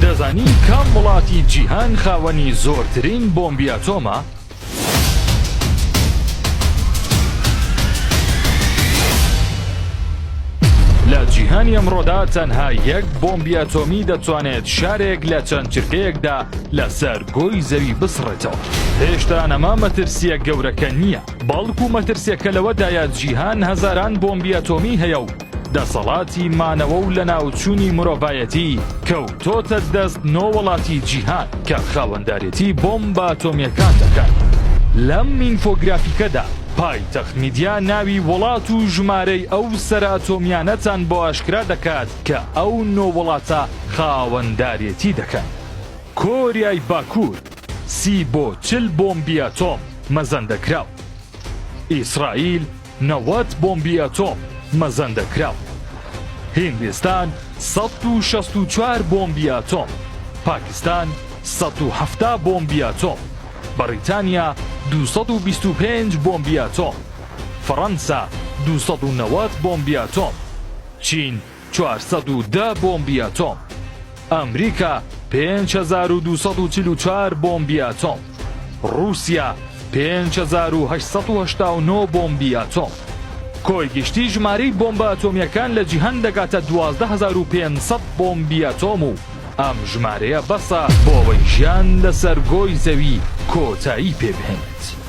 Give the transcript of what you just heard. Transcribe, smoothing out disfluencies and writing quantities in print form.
دەزانی کام وڵاتی جیهان خاوەنی زۆرترین بۆمبی ئەتۆمە؟ لە جیهانی ئەمڕۆدا تەنها یەک بۆمبی ئەتۆمی دەتوانێت شارێک لە چەند چرکەیەکدا لەسەر گۆی زەوی بسڕێتەوە. هێشتا ئەمە مەترسییە گەورەکە نییە، بەڵکو مەترسییەکە لەوەدایە جیهان هەزاران بۆمبی ئەتۆمی هەیە و دەسەڵاتی مانەوە و لەناوچوونی مرۆڤایەتی کەوتۆتە دەست نۆ وڵاتی جیهان کە خاوەندارێتی بۆمبە ئەتۆمییەکان دەکەن. لەم ئینفۆگرافیکەدا پایتەخت میدیا ناوی وڵات و ژمارەی ئەو سەرە ئەتۆمییانەتان بۆ ئاشکرا دەکات کە ئەو نۆ وڵاتە خاوەندارێتی دەکەن. کۆریای باکوور، 30 بۆ 40 بۆمبی ئەتۆم مەزەندەکراو. ئیسرائیل، 90 بۆمبی ئەتۆم مەزەندەکراو. هیندستان، 164 بۆمبی ئەتۆم. پاکستان، 170 بۆمبی ئەتۆم. بەڕیتانیا، 225 بۆمبی ئەتۆم. فەڕەنسا، 290 بۆمبی ئەتۆم. چین، 410 بۆمبی ئەتۆم. ئەمریکا 5244 بۆمبی ئەتۆم. ڕووسیا 5889 بۆمبی ئەتۆم. کۆی گشتی ژمارەی بۆمبە ئەتۆمییەکان لە جیهان دەگاتە 12500 بۆمبی ئەتۆم و ئەم ژمارەیە بەسە بۆ ئەوەی ژیان لەسەر گۆی زەوی کۆتایی پێ بهێنێت.